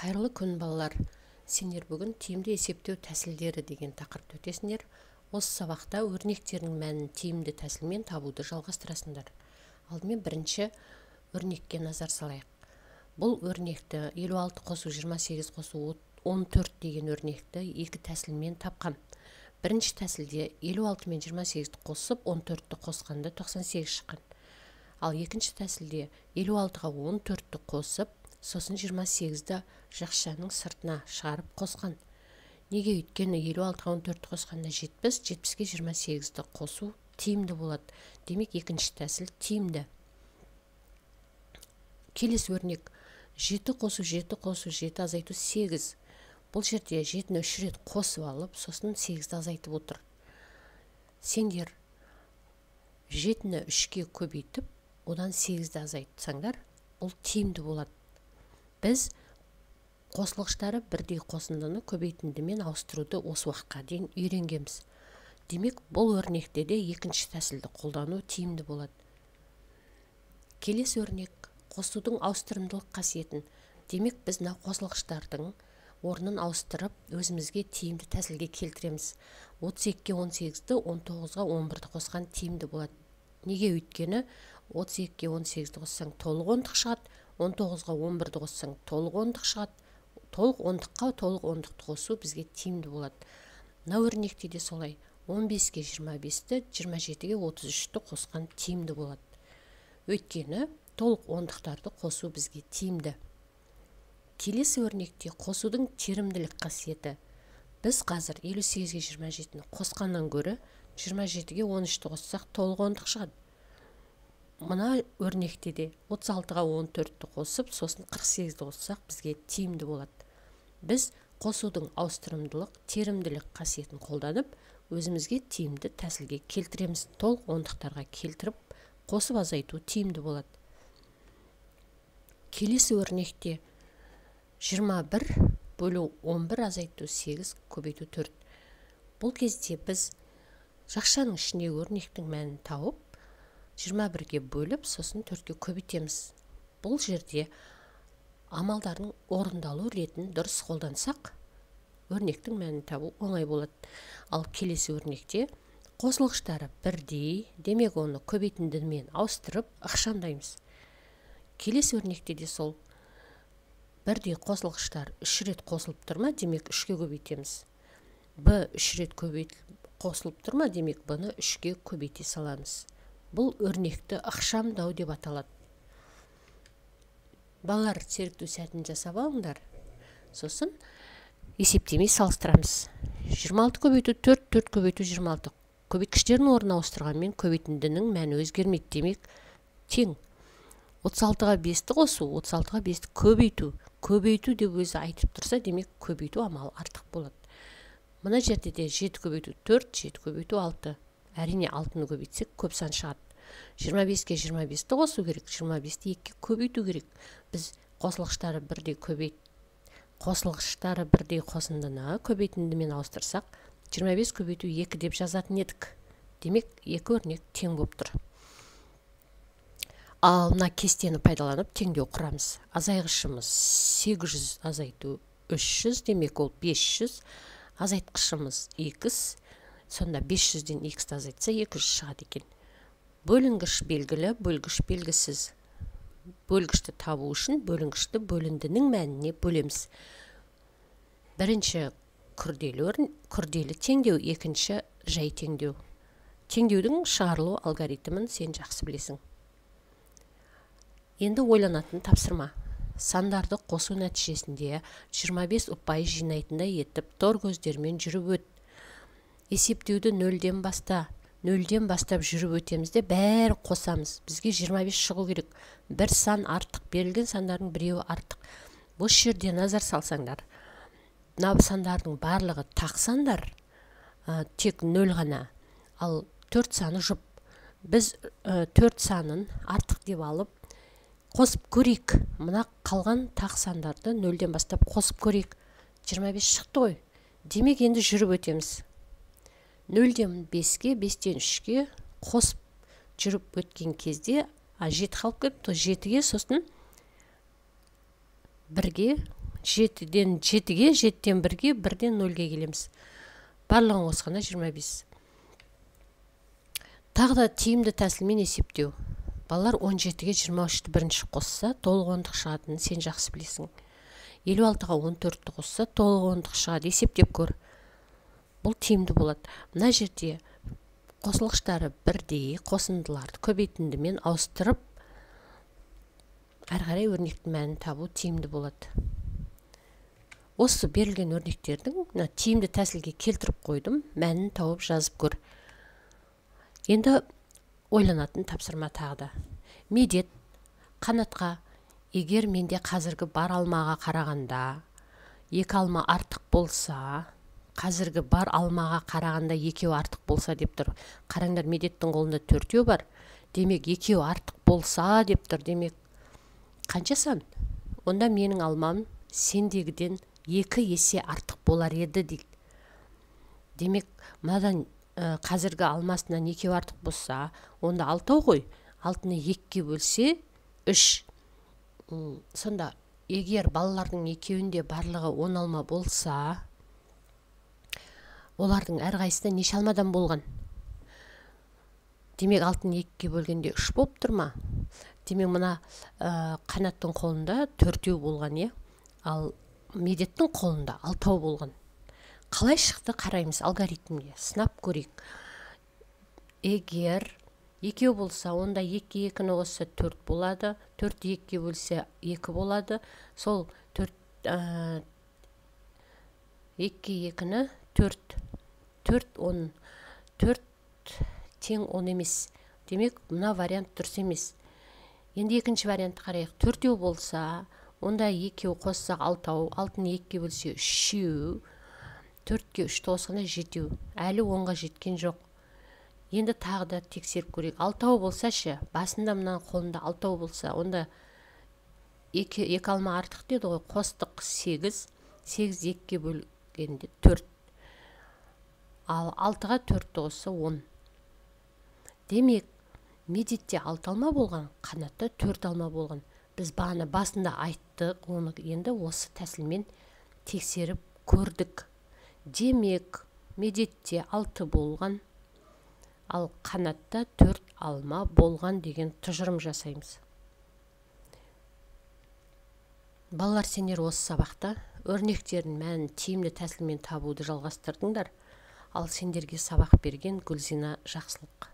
Қайырлы күн, балалар! Сендер бүгін тиімді есептеу тәсілдері деген тақырыпты өтесіңдер. Осы сабақта өрнектердің мәнін тиімді тәсілмен табуды жалғастырасыңдар. Алдымен бірінші өрнекке назар салайық. Бұл өрнекті 56 қосу 28 қосу 14 деген өрнекті екі тәсілмен тапқан. Бірінші тәсілде 56 мен 28-ті қосып, 14-ті қосқанда 98 шыққан. Ал екінші тәсілде 56-ға 14-ті қосып, сосын 28-ді жақшаның сыртына шығарып қосқан. Неге? Өйткені 56-ға 14-ті қосқанда 70, 70-ке 28-ті қосу тиімді болады. Демек, екінші тәсіл тиімді. Келесі өрнек 7 қосу 7 қосу 7 азайту 8. Бұл жерде 7-ні 3 рет қосып алып, сосын 8-ді азайтып отыр. Сендер 7-ні 3-ке көбейтіп, одан 8-ді азайтсаңдар, бұл тиімді болады. Біз қосылғыштары бірдей қосындыны көбейтіндімен ауыстыруды осы уақытқа дейін үйренгенбіз. Демек, бұл өрнекте де екінші тәсілді қолдану тиімді болады. Келесі өрнек қосудың ауыстырымдылық қасиетін. Демек, біз мына қосылғыштардың орнын ауыстырып, өзімізге тиімді тәсілге келтіреміз. 32-ге 18-ді, 19-ға 11-ді қосқан тиімді болады. Неге? Өйткені 32-ге 18-ді қоссаң толық ондық шығады, 19-ға 11-ді қоссаң толық ондық шығады. Толық ондыққа толық ондықты қосу бізге тиімді болады. Мына өрнекте де солай. 15-ге 25-ті, 27-ге 33-ті қосқан тиімді болады. Өйткені толық ондықтарды қосу бізге тиімді. Келесі өрнекте қосудың теримділік қасиеті. Біз қазір 58-ге 27-ні қосқаннан гөрі 27-ге 13-ті қоссақ толық ондық шығады. Мына өрнекте де 36-ға 14-ті қосып, сосын 48-ді қоссақ бізге тиімді болады. Біз қосудың ауыстырымдылық, теримділік қасиетін қолданып, өзімізге тиімді тәсілге келтіреміз. Толық ондықтарға келтіріп, қосып азайту тиімді болады. Келесі өрнекте 21 бөлу 11 азайту 8 көбейту 4. Бұл кезде біз жақшаның ішіндегі өрнектің мәнін тауып, 21-ге бөліп, сосын 4-ке көбейтеміз. Бұл жерде амалдардың орындалу ретін дұрыс қолдансақ, өрнектің мәнін табу оңай болады. Ал келесі өрнекте қосылғыштары бірдей, демек оны көбейтіндімен ауыстырып ықшамдаймыз. Келесі өрнекте де сол бірдей қосылғыштар 3 рет қосылып тұр ма, демек 3-ке көбейтеміз. Б 3 рет қосылып тұр ма, демек Б-ны 3-ке көбейте саламыз. Бұл өрнекті ықшамдау деп аталады. Балалар, серіктеу сәтін жасап алыңдар. Сосын есептемей салыстырамыз. 26 көбейту 4, 4 көбейту 26. Көбейткіштердің орнын ауыстырғанмен көбейтіндінің мәні өзгермейді, демек тең. 36-ға 5-ті қосу, 36-ға 5-ті көбейту. Көбейту деп өзі айтып тұрса, демек көбейту амалы артық болады. Мына жерде де 7 көбейту 4, 7 көбейту 6. Әрине 6-ны көбейтсек көп сан шығады. 25-ке 25-ті қосу керек, 25-ті 2-ке көбейту керек. Біз қосылғыштары бірдей қосылғыштары бірдей қосындыны көбейтіндімен ауыстырсақ, 25 көбейту 2 деп жазатын едік. Демек, екі өрнек тең болып тұр. Ал мына кестені пайдаланып теңдеу құрамыз. Азайғышымыз 800 азайту 300, демек ол 500. Азайтқышымыз x, сонда 500-ден x-ті азайтса 200 шығады екен. Бөлінгіш белгілі, бөлгіш белгісіз. Бөлгішті табу үшін бөлінгішті бөліндінің мәніне бөлеміз. Бірінші күрделі теңдеу, екінші жай теңдеу. Теңдеудің шығарылу алгоритмін сен жақсы білесің. Енді ойланатын тапсырма. Сандарды қосу нәтижесінде 25 ұпай жинайтындай етіп тор көздермен жүріп өт. Есептеуді нөлден баста. Нөлден бастап жүріп өтеміз де бәрін қосамыз. Бізге 25 шығу керек. Бір сан артық, берілген сандардың біреуі артық. Осы жерде назар салсаңдар, мына сандардың барлығы тақ сандар, тек нөл ғана. Ал 4 саны жұп. Біз 4 санын артық деп алып қосып көрейік. Мына қалған тақ сандарды нөлден бастап қосып көрейік. 25 шықты ғой. Демек, енді жүріп өтеміз. 0-ден 5-ке, 5-тен 3-ке қосып жүріп өткен кезде, 7 қалып кетті, 7-ге сосын 1-ге 7-ден 7-ге, 7-ден 1-ге, 1-ден 0-ге келеміз. Барлығын қосқанда 25. Тағы да тиімді тәсілмен есептеу. Балалар 17-ге 23-ті бірінші қосса, толық ондық шығатынын сен жақсы білесің. 56-ға 14-ті қосса, толық ондық шығады. Есептеп көр. Бұл тиімді болады. Мына жерде қосылғыштары бірдей қосындыларды көбейтіндімен ауыстырып, әрі қарай өрнектің мәнін табу тиімді болады. Осы берілген өрнектердің мына тиімді тәсілге келтіріп қойдым, мәнін тауып жазып көр. Енді ойланатын тапсырма тағы да. Медет Қанатқа, егер менде қазіргі бар алмаға қарағанда 2 алма артық болса, қазіргі бар алмаға қарағанда 2 артық болса деп тұр. Қараңдар, Медеттің қолында 4 бар. Демек, 2 артық болса деп тұр. Демек, қанша сан? Онда менің алмам сендегіден 2 есе артық болар еді дейді. Демек, мынадан қазіргі алмасынан 2 артық болса, онда 6 ғой. 6-ны 2-ге бөлсе 3. Сонда егер балалардың екеуінде барлығы 10 алма болса, олардың әрқайсысында неше алмадан болған? Демек, 6-ны 2-ге бөлгенде 3 болып тұр ма? Демек, мына Қанаттың қолында 4 болған, е? Ал Медеттің қолында 6 болған. Қалай шықты қараймыз алгоритмге, сынап көрейік. Егер 2 болса, онда 2 2-ні қосса 4 болады, 4-ті 2-ге бөлсе 2 болады. Сол 4 2 2-ні 4, 4 10, 4 тең 10 емес. Демек, мына вариант дұрыс емес. Енді екінші вариантты қарайық. 4 болса, онда 2 қоссақ 6, 6-ны 2-ге бөлсе 3, 4-ке 3-ті қосқанда 7. Әлі 10-ға жеткен жоқ. Енді тағы да тексеріп көрейік. 6 болса ше, басында мына қолында 6 болса, онда 2 алма артық деді ғой, қостық 8, 8 2-ге бөлгенде 4. Ал 6-ға 4-ті қосса 10. Демек, Медетте 6 алма болған, Қанатта 4 алма болған. Біз бағана басында айттық, оны енді осы тәсілмен тексеріп көрдік. Демек, Медетте 6 болған, ал Қанатта 4 алма болған деген тұжырым жасаймыз. Балалар, сендер осы сабақта өрнектердің мәнін тиімді тәсілмен табуды жалғастырдыңдар. Ал сендерге сабақ берген Гүлзина Жақсылық.